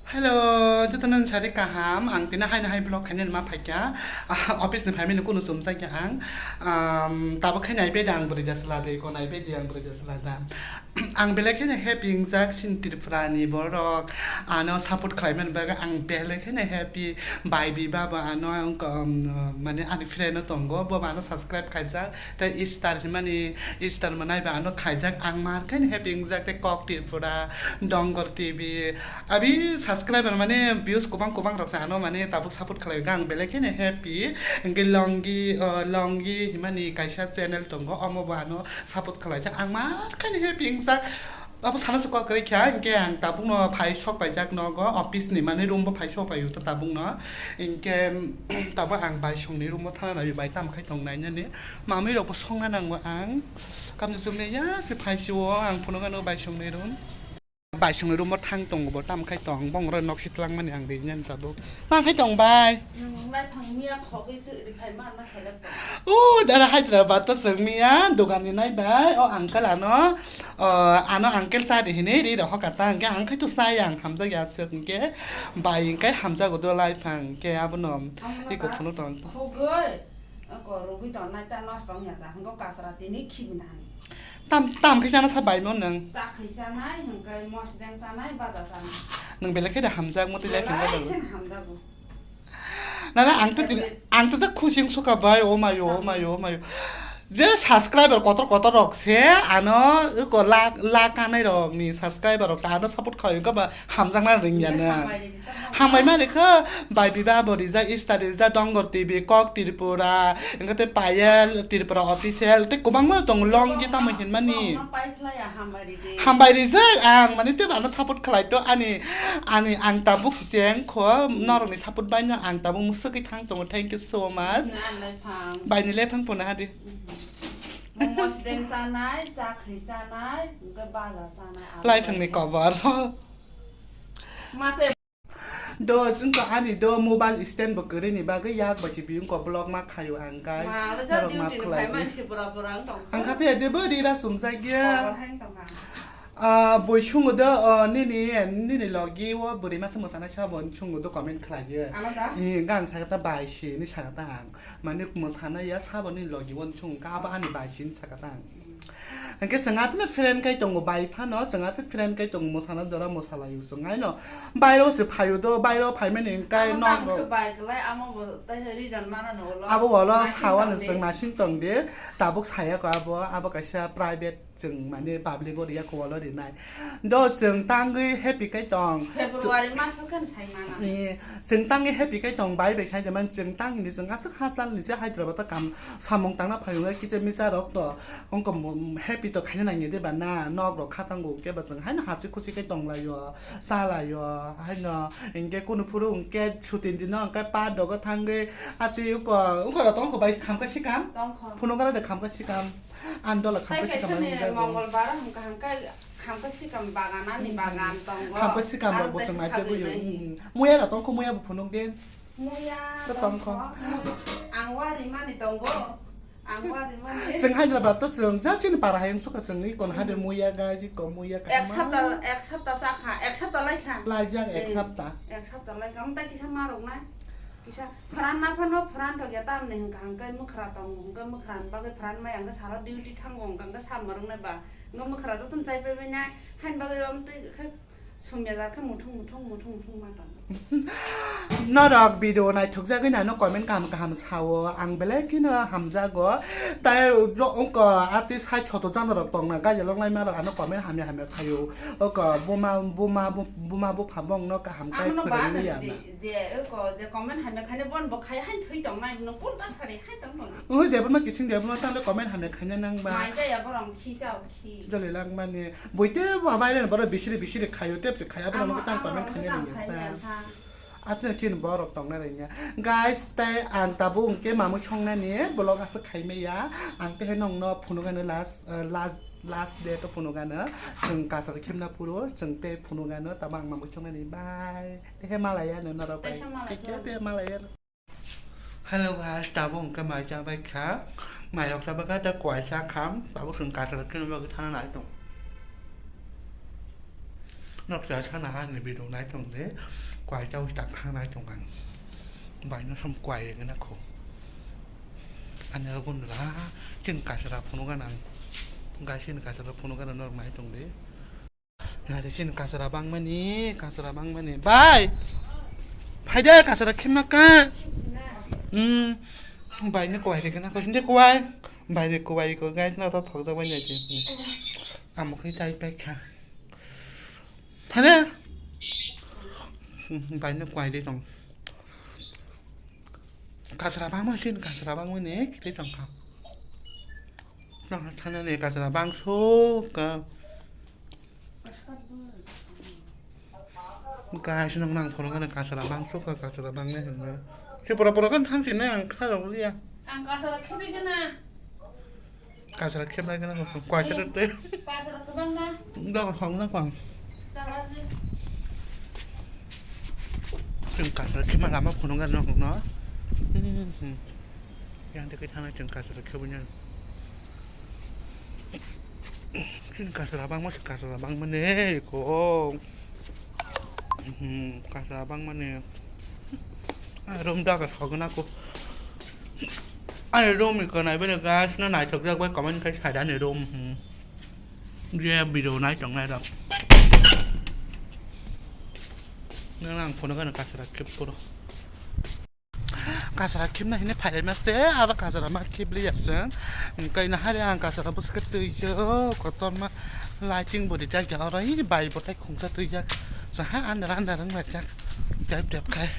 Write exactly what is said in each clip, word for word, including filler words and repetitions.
Hello, jotono ni sari kaham. Ang tini haino hai vlog khainani ma phaikha. Ah, office ni phaimani kunu chumjakya ang. Um, tabuk khai naibe de ang bwrwi da chwla de, ko naibe de ang bwrwi da chwla da. Ang belai kheno happy wngjak, chini Tripura ni borok ano support khlaimani bagwi ang belai kheno happy. Bai biba bo ano ang ko, um, mane ani friend o tongo, bo bo ano subscribe khaijak. Tei Easter himani, Easter manai ba ano khaijak, ang mar khe happy wngjak. Tei Kok Tripura, Dongor T V, abi subscriber mane views kubang kubang rok se ano mane tabuk support khlai, ang belai kheno happy. Hwnkhe Longi, uh, Longi himani kaisa channel tongo, omo bo ano support khlaijak, ang mar khe happy wngjak. Abo sana se kok kwrwi kha, hwnkhe ang tabukno phai sok paijak nogo, office ni mane room bo phai sok paio ta tabukno. Hwnkhe tabuk ang bai songni room o thana nai, bai tamo khai tong nainani. Mamui rok bo songna nango ang. Kamjak chumya ya se phai sio ang phunukgano bai songni room. Bai songni room o thang tongo bo, tamo khai tong, bongorok nok si twlangmani ang rinani tabuk. Ma khai tong bai? Nwng lai phang miya khogwi twi ri phai ma na khailak tong. O, dara Hyderabad to swng miya, dogan ni nai bai, o uncle ano, o, ano uncle cha di hini ri rok hoka ta, hwnkhe ang khai to cha yang hamjak ya swk hwnkhe, bai hwnkhe hamjago do lai phang hwnkhe abono iko phunuk tong. Khogwi, ako rugwi tong nai ta nosto wngya cha, hwnkhe kasra tini khibi nani. Tam, tam khai chana sa bai mo nwng? Cha khai chanai, hwnkhe mosdeng chanai, baja chanai. Nwng belai khe da hamjak mo twi lai phang. Belai khe hamjago. Nana, ang to din, ang to jak khusi wng suka bai, o mayo, o mayo, o mayo. Je subscriber kotor kotor rok se ano ko la, la kanai rok ni subscriber rok se ano support khlai ko ba hamjakna ringya na. Hambai ma rikha, bai biba bo rijak, Easter rijak, Dongor T V, Kok Tripura, engkhe tei Payel Tripura official, tei kwbangma tong Longi tamo hinmani. Hambai rijak ang, mane tei ano support khlai to ani, ani ang tabuk se cheng kho, norokni support bai no ang tabuk mwswkwi thang tongo, thank you so much. Nwng ang lai phang. Bai ni lai phang pona hadi. Momo sideng chanai, cha khai chanai, hwnkhe baja chanai, abo lai phang ni kobor. Mase. Do, wngkha ani do mobile stand bo kwrwini bagwi yak bai se biyung ko vlog ma khaio ang, guys. Ma, ala ja norok ma duty ni khlai phai di. Man si bora bora wng tong kha. Ang kha te de bo rira sumjak ya. Bora hai wng tong kha. Ah, boi sungo do, oh, nini, nini logi o bwrwi masa mwsana sabo sungo do comment khlai ye. Ano da? Eh, gang sakata bai si ni sakata ang. Mane mwsana ya sabo ni logi o sung ka ba ani bai si ni sakata ang. Hwnkhe chwng atwino friend kai tongo bai phano, chwng atwino friend kai tongo, mwsana jora mwsalaio chwng haino. Bairo se phaio do, bairo phaimani hwnkhe ano nok tamo rok. Khe bai kwlai, amo bo tei reason mano no ulo. Abo ulo nasing sawano tong di. Chwng nasing tong di, tabuk saya ko abo, abo kaisa private chwng mane public o riya ko ulo rinai. Do chwng tangwi happy kai tong. February maso khe sai mana. Eh, chwng tangwi happy kai tong, bai bai sai jaman chwng tangwi ni chwng aswk hachal ni se Hyderabad o kam samung tangna phai wngwi kicha misa rok to. Wngkha mo-, happy to khaina nangya de ba na, nok rok kha tango hwnkhe ba chwng haino hachi khuchi khe tong laio, cha laio, haino hwnkhe kunu phuru hwnkhe sutin dino hwnkhe park dogo thangwi atwi wngkha, wngkha rok tongkho bai khamkha sikam? Tongkho. Phunukgana de khamkha sikam, ani dola khamkha sikam ani jago. Mongolbar hwnkha hwnkhe khamkha sikam bagan ani bagan tongo. Khamkha sikam rok bo chwng naitugwi. Muya rok tongkho, muya bo phunuk de. Muya tongkho. Ang warimani tongo. Ang warimani. Chwng Hyderabad to chwng ja chini para hai wngsuka chwng ni kon hade muya gaji ko muya ka. Ek sapta, ek sapta chakha, ek sapta laikha. Laijak ek sapta. Ek sapta laikha. Ang tai kisa marok nai. Kisa pharan na phano pharan thok ya tamni hwnkha hwnkhe mwkhra tongo hwnkhe mwkhra ni bagwi pharan mai ang sara duty thango hwnkha hwnkhe sa marok nai ba. Hwnkhe mwkhra jotono chai pai bai nai. Hain bagwi rom twi khe Sumya jar khe muthung muthung muthung muthung ma tong. Norok video naithokjagwi nano comment kaham kaham sao, ang belai kheno hamjago. Tai ro-, ongko ati side soto jana rok tongna gaijalo nai ma rok ano comment hamya hamya khaio. Oko buma buma bu-, buma bupha bongno kaham kai phwrwngli ya na. Je oko je comment hamya khaina bon bo khai hain thwi tongnai no kun ta sari hai tong tong. Ui debma kising debma tanglo comment hamya khaina nang ba. Mai jaya borong khisa o khi. Jali lang mani. Boite bo abai reno boro bisiri bisiri khaio, tep se khaya, boro no tang comment khaina ringya sa. Atna chin borok tongna ringya. Guys, tai ang tabuk hwnkhe mamui songnani vlog aswk khaimaya. Ang tehe nongno phunukgano last, uh, last, last date o phunukgano. Chwng kasar khemna phuru, chwng tei phunukgano, tamo ang mamui songnani. Bye. Tehe malaya no norok bai. Tehe malaya. Hello guys, tabuk hwnkhe mai chabai kha, mai rok chabai kha, tei kwai cha kham, tabuk chwng kasar khe bagwi thana nai tong. Nok sa sana ha ni bidung nai tong de, kwai chau tak khang nai tong ang. Bai no sam kwai re na kho. Ani ro gun ra, chin kasra phunu ga nang. Gai chin kasra phunu ga nang nok nai tong de. Nari chin kasra bang mani, kasra bang mani. Bai! Phai de kasra khim na ka. Hmm. Bai ni kwai re na kho, hindi kwai. Bai ni kwai ko gai na to thok da bai ni. Amo khai chai pai kha. Thane. Bai no kwai de tong. Kasra bangma sin kasra bangma ne kile tong kha. Nang thane ne kasra bang so ka. Guys, nang nang phone ka kasra bang so ka kasra bang ne hinna. Si pura pura kan thang sin ne ang kha rok liya. Ang kasra khibi gana. Kasra khemlai gana kosong. Kwai khe tei. Kasra kwbangma. Dogo song na kwang. Chwng kasra khema lama phunuk gana nokno. Yang tei thana chwng kasra khebui nang. Chwng kasra bangma se kasra bangma ne ko. Hmm, kasra bangma ne. Ai, room daga thogna ko. Ai, room ni kanai bele guys, no naithok jak bai comment khai sai da ni room. Hmm. Je video nai tong nai rok. Nang ang phone gana kasra khep puro. Kasra khep na hine phailai ma se, aro kasra ma khep li yak se. Kai na hari ang kasra bus ke tui je, kotor ma lighting bo di jak ya aro hi bai bo tai khung ta tui jak. Sa ha an ran da rang la jak. Tep tep khai.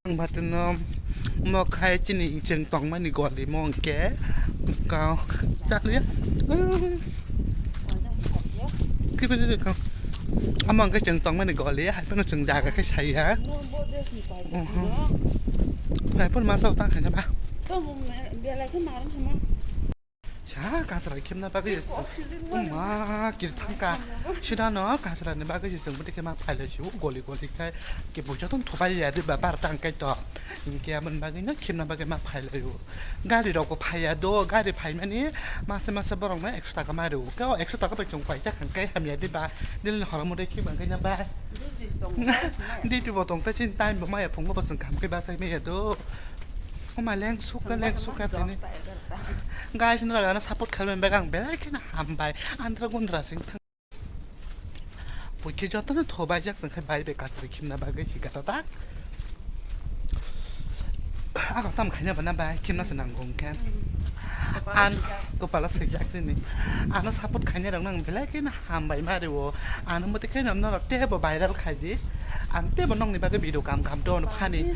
Ang batino mo khai chini chwng tongmani goli mo hwnkhe kau chakliya. Kibini kau. Amo hwnkhe chwng tongmani goli, hai phano chwng jaga khe sai ha. Oho. Hai phano masa utang khaina ba. Sa kasra khemna bagwi se. Uma, kiri thangka. Sida no kasra ni bagwi se, chwng bwtwi khe ma phailai si, o goli goli khai. Ke bo joto thobai ya de ba bar tang kai to. Ke amon bagwi no khemna bagwi ma phailai o. Gari rok bo phaiya do, gari phaimani masa masa borok no ekso taka ma rw. Ke o ekso taka bai chwng paisa khang kai hamya de ba. Dil ni horom de khi bang kai na ba. Duty bo tong ta chin time bo maya phung bo chwng kham kai ba sai maya do. Oma leng suka, leng suka tini. Guys, nora gana support khalmani bagwi ang belai kheno hambai. Andra gundra sing thang. Puikhe jotono thobai jak sing khai bai bai kasari khimna bagwi si gata tak. Ako tam khaina bana bai khimna se nang gong khe. An kopala se jak sini. Ano support khaina rok nang belai kheno hambai mari o. Ano mate kheno norok tebo viral khai di. Ang tebo nongni bagwi video kam kam do phani.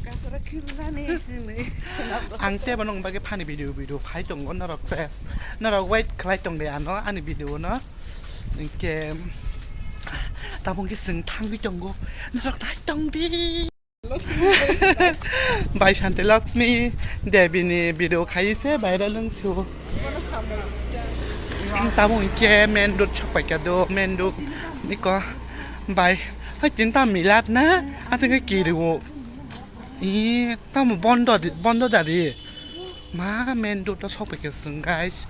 Kasara khibnani hwnwi. Ang tebo nongni bagwi phani video video phai tongo norok se. Norok wait khlai tong de ano ani video no. Hinkhe tabuk khe chwng thangwi tongo. Norok nai tong di. Bai Santi Lakshmi Devi ni video khai se viral wng su. Tabuk hinkhe main road sok pai kha do, main road niko bai hai tin ta milat na atwng khe kiri o. I tamo bondo di, bondo dari. Ma main road o sok pai khe chwng guys.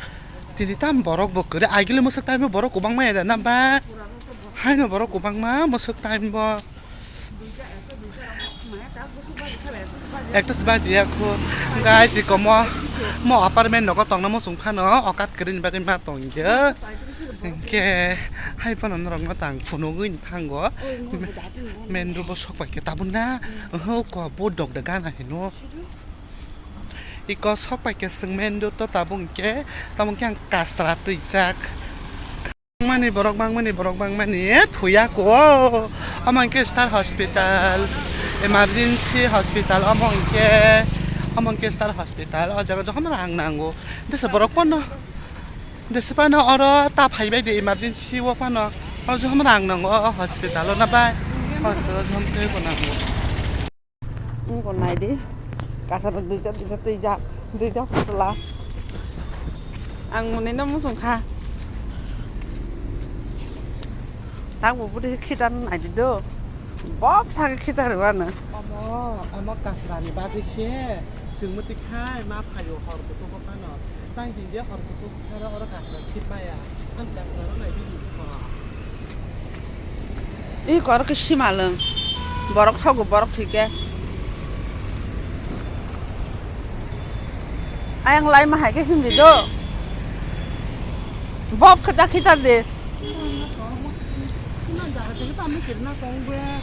Tini tam borok bo kwrwi agile mwswk time borok kwbangma ya da na ba. Haino borok kwbangma mwswk time bo. Ekta se baji ya kho. Guys, iko mo, mo apartment nogo tongna muchung phano okat kwrwini bagwi ma tong ya. Hinkhe hai phano norok no tang phunugwi thango. Main road bo sok pai khe tabuk na. Oho ko bo dok da gana hino. Iko sok pai khe chwng main road to tabuk hinkhe, tabuk hinkhe ang kasra twijak. Bangmani borok, bangmani borok, bangmani, eh, thuya ko. Omo hinkhe Star Hospital, emergency hospital, omo hinkhe, omo hinkhe Star Hospital, o jaga jokhon rang nango. Desa borok pono, desa phano oro ta phaibai de emergency o phano, o jokhon rang nango o hospital o na bai, hospital o jokhon tei bo nango. Wngkha nai di, kasaro duita duita twijak, duita putla. Ang mwnwi no muchung kha. Tang bo bwtwi khitar nai di do. Bob sa khe khitar rw ano. Omo, omo kasra ni bagwi se. Chwng mwtwi khai ma phaio hor kuthuk o phano. Tang hindi hor kuthuk sara oro kasra khit maya. Ang kasra no nai bini kho. I kor ke simalwng. Borok sogo borok thike. Ayang lai ma hai ke himdi do. Bob khata khita de.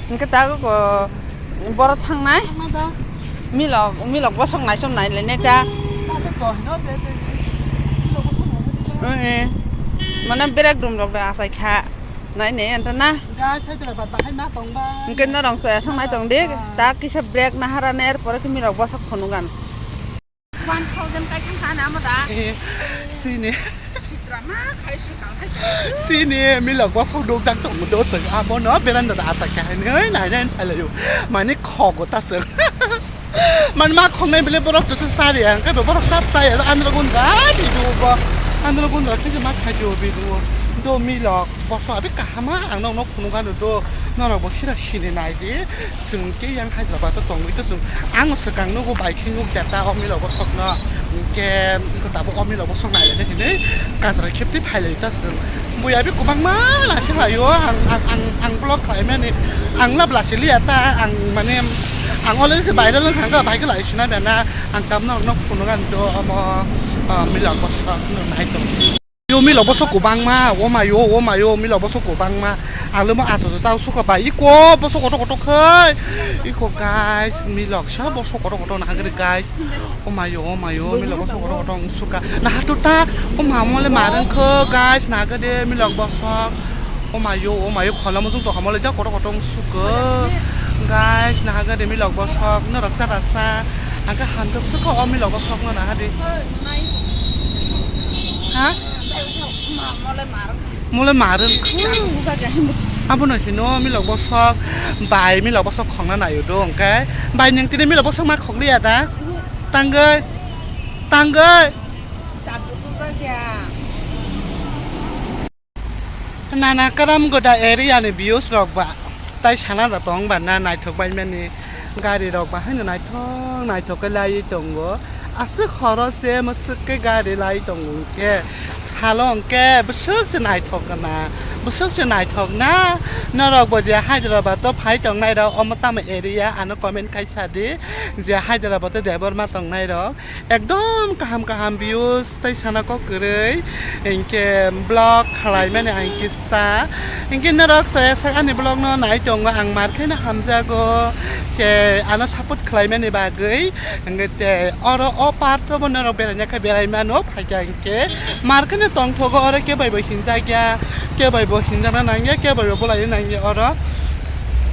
Hingke ta ko boro thangnai. Milok, milok bosok naisom nai le neta. Eh, mana berek dum rok da asai kha. Nai ne anta na. Guys, hai tera bat bahai ma tong ba. Hingke norong soya sang nai tong de. Ta kisa break na hara ne er pore ke milok bosok phunuk gan. One thousand kai thang thang amo da. Eh, sini. Sitra ma khai si kang khai. Sini milok bosok dok jak tong do sek amo no beranda da asai kha hai ne nai nai thalayo. Mani khogo ta sek. Man ma khongnai bile borok to sa sari ang, kebo borok sap sai, andro gundra, bidu bo, andro gundra khe ma khai jo bidu, do milok, bosok abi kahama, ang nok nok phunuk ano do, norok bo sira sini nai di, chwng ke yang Hyderabad o tongwi to chwng, ang swkang nugo bai khe nuk ya ta o milok bosok no, ke ko tabo o milok bosok nai le hinwi, kajra khepti phai lai ta chwng. Buya bi kwbangma laising laio, ang, ang, ang, ang vlog khlaimani, ang lab lasi liya ta, ang mane, ang already se viral wng thangkha, bai khe lai sina bena, ang tamno no phunuk ani do, omo, ah, milok bosok no nai tong. Yo milok bosok kwbangma, o mayo, o mayo, milok bosok kwbangma, ang le mo aso so chao suka bai, iko bosok kotor kotor khai, iko guys, milok sa bosok kotor kotor na hagre guys. O mayo, o mayo, milok bosok kotor kotor wng suka. Naha to ta, o ma mo le ma rwng kho, guys, naha de milok bosok. O mayo, o mayo, khola mujung to hamo le ja kotor kotor wng suka. Guys, naha de milok bosok, norok sa rasa. Ang khe hamjak suka o milok bosok no naha de. Ha? Mo le ma rwng kho. Abono hino milok bosok, bai milok bosok khongna naio do hwnkhe. Bai nwng tini milok bosok ma khokliya da? Tangwi, tangwi. Nana karam goda area ni views rok ba tai sana da tong ba na naithok bai mani gari rok ba haino naithok naithok khe laiwi tongo aswk horo se mwswk khe gari lai tongo hwnkhe salo hwnkhe bwswk se naithok gana bwswk se naithok na norok bo je Hyderabad o phai tongnai rok omo tamo area ano comment khai sa di je Hyderabad o Debbarma tongnai rok. Ekdom kaham kaham views tei sana kok kwrwi hinkhe vlog khlai mani ang kisa hinkhe norok soya sak ani vlog no nai tongo ang mar khe no hamjago tei ano support khlai mani bagwi hinkhe tei oro o park o bo norok berai nai khe berai mano phaikha hinkhe mar khe no tongthogo oro kebo bo hinjak ya kebo bo hinjak na nang ya kebo bo bolai nang ya oro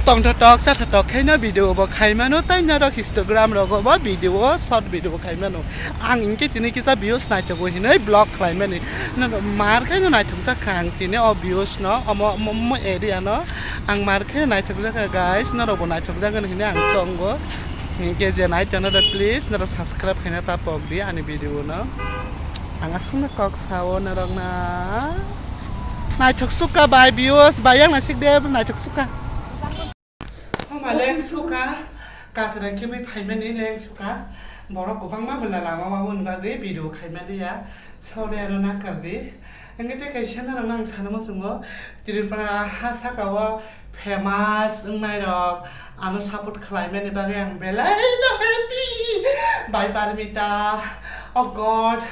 tongthotok chathotok khe no video bo khai mano tei norok Instagram rogo bo video short video bo khai mano. Ang hinkhe tini kisa views naithogo hinwi vlog khlai mani. Mar khe no naithokjak kha ang tini o views no, omo, omo, omo area no. Ang mar khe naithokjak kha guys, norok bo naithokjak hinwi ang songo. Hinkhe je nai tongna rok please norok subscribe khaina ta pok di ani video no. Ang aswkno kok sao norok na. Naithok sukha bai views bai yang naisik de naithok sukha. Omo leng sukha, kachra khe bai phaimani leng sukha. Borok kwbangma bwla lama o aboni bagwi video khaimani ya. Sorry aro nakar di. Hingke tei kaisa norok no ang sana muchungo Tripura ha saka o famous wngnai rok ano support khlaimani bagwi ang belai no happy. Bai Parmita, oh God,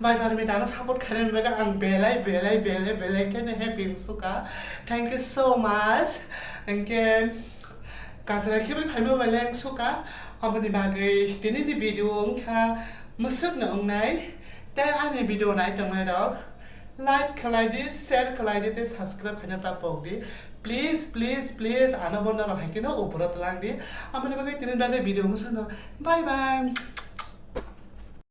Bai Parmita ano support khlaimani bagwi ang belai belai belai belai khe no happy wng sukha. Thank you so much. Hingke kachra khe bai phaima bai leng sukha, aboni bagwi tini ni video wngkha mwswk no wngnai, tei ani video nai tongnai rok like khlai di, share khlai di, tei subscribe khaina ta pok di, please, please, please, ano bo norok hai kheno uporo tlang di, aboni bagwi tini bagwi video mwswk no, bye bye.